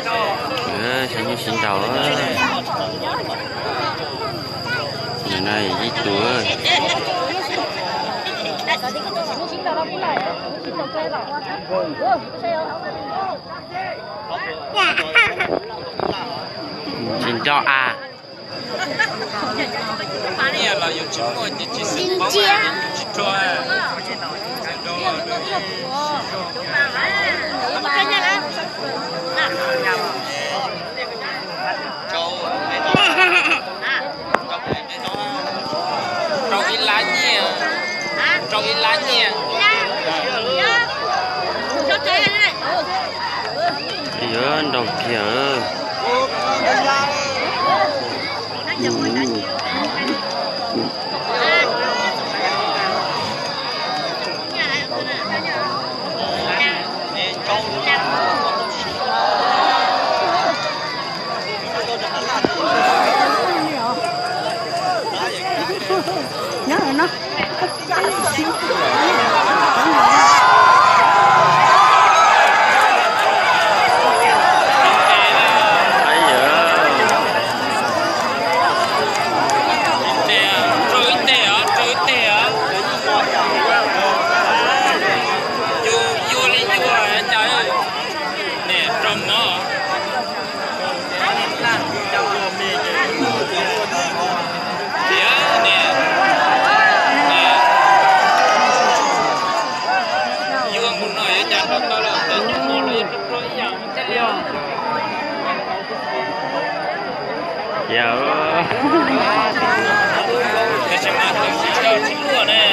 Xyov nyuj siv nraug. Nim no ib tug. Tsis nco a. Tsis ntsia. Rau ib lab nyiaj, rau ib lab nyiaj. Yuav nrau kiag. Rau ib teg os, rau ib teg os. Yuag, yuag li yuag cas. Niam rau mov. Tiag, niam, niam. Yuag mus no yuav cas rau tau los ntawm nyuj mov los yuav rau rau ib yam thiaj li. Yog. Tab sis mas tus tsis tau tsis tuaj ne.